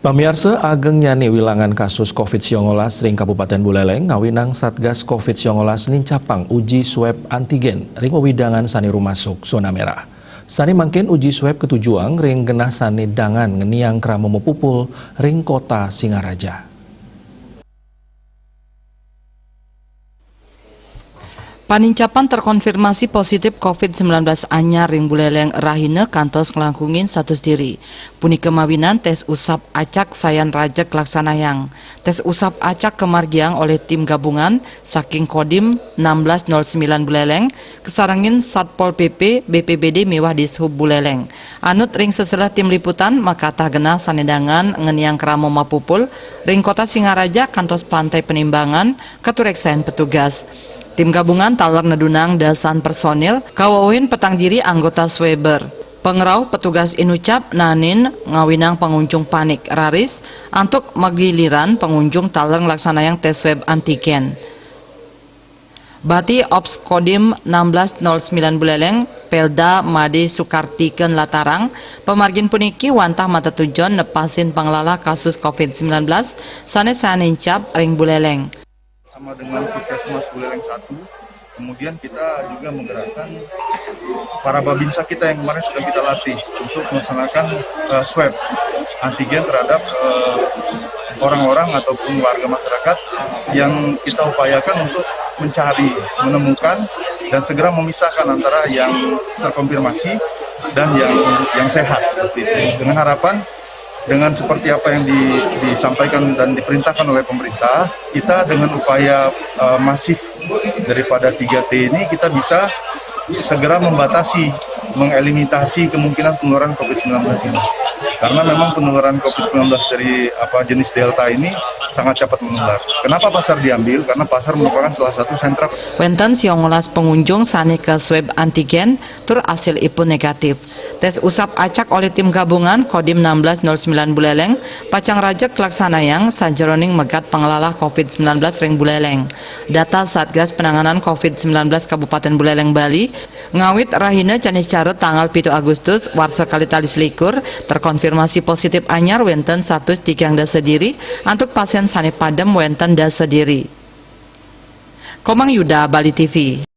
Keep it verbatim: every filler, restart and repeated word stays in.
Pamiarsa, ageng nyane wilangan kasus covid sangalas ring Kabupaten Buleleng, ngawinang Satgas covid sangalas nincapang uji swab antigen ring wewidangan sane rumasuk zona merah. Sane mangkin uji swab katujuang ring genah sane dangan ngeniang krama mapupul ring Kota Singaraja. Panincapan terkonfirmasi positif covid sembilan belas anyar ring Buleleng rahina kantos nglangkungin satus diri. Punika mawinan tes usap acak sayan rajeg laksanayang. Tes usap acak kamargiang olih tim gabungan saking Kodim enam belas nol sembilan Buleleng, kasarengin Satpol P P, B P B D miwah Dishub Buleleng. Anut ring seselah tim liputan, makatah genah sane dangan ngeniang krama mapupul ring Kota Singaraja kantos Pantai Penimbangan katureksain petugas. Tim gabungan taler nedunang dasan personil, kawauhin petang diri anggota sweber. Pangrauh petugas inucap naenin ngawinang pangunjung panik, raris antuk magiliran pangunjung taler nglaksanayang tes swab antigen. Bati Ops Kodim enam belas nol sembilan Buleleng, Pelda Made Sukartika nlatarang, pamargin puniki wantah matetujon nepasin panglalah kasus covid sembilan belas sane sayan nincap ring Buleleng. Sama dengan Puskesmas Buleleng satu, kemudian kita juga menggerakkan para babinsa kita yang kemarin sudah kita latih untuk melaksanakan, eh, swab antigen terhadap, eh, orang-orang ataupun warga masyarakat yang kita upayakan untuk mencari, menemukan, dan segera memisahkan antara yang terkonfirmasi dan yang, yang sehat, seperti itu. Dengan harapan, dengan seperti apa yang di-, disampaikan dan diperintahkan oleh pemerintah, kita dengan upaya, eh, masif daripada tiga T ini, kita bisa segera membatasi, mengeliminasi kemungkinan penularan covid sembilan belas ini. Karena memang penularan covid sembilan belas dari, apa, jenis Delta ini sangat cepat menular. Kenapa pasar diambil? Karena pasar merupakan salah satu sentra. Wenten sangalas pangunjung sane kaswab antigen tur asilipun negatif. Tes usap acak olih tim gabungan Kodim enam belas nol sembilan Buleleng pacang rajeg kalaksanayang sajeroning megat panglalah covid sembilan belas ring Buleleng. Data Satgas Penanganan covid sembilan belas Kabupaten Buleleng, Bali, ngawit rahina Caniscara tanggal pitu Agustus warsa kalih tali selikur, terkonfirmasi positif anyar wenten satus tigang dasa diri, antuk pasien sane padem wenten dasa diri. Komang Yuda, Bali T V.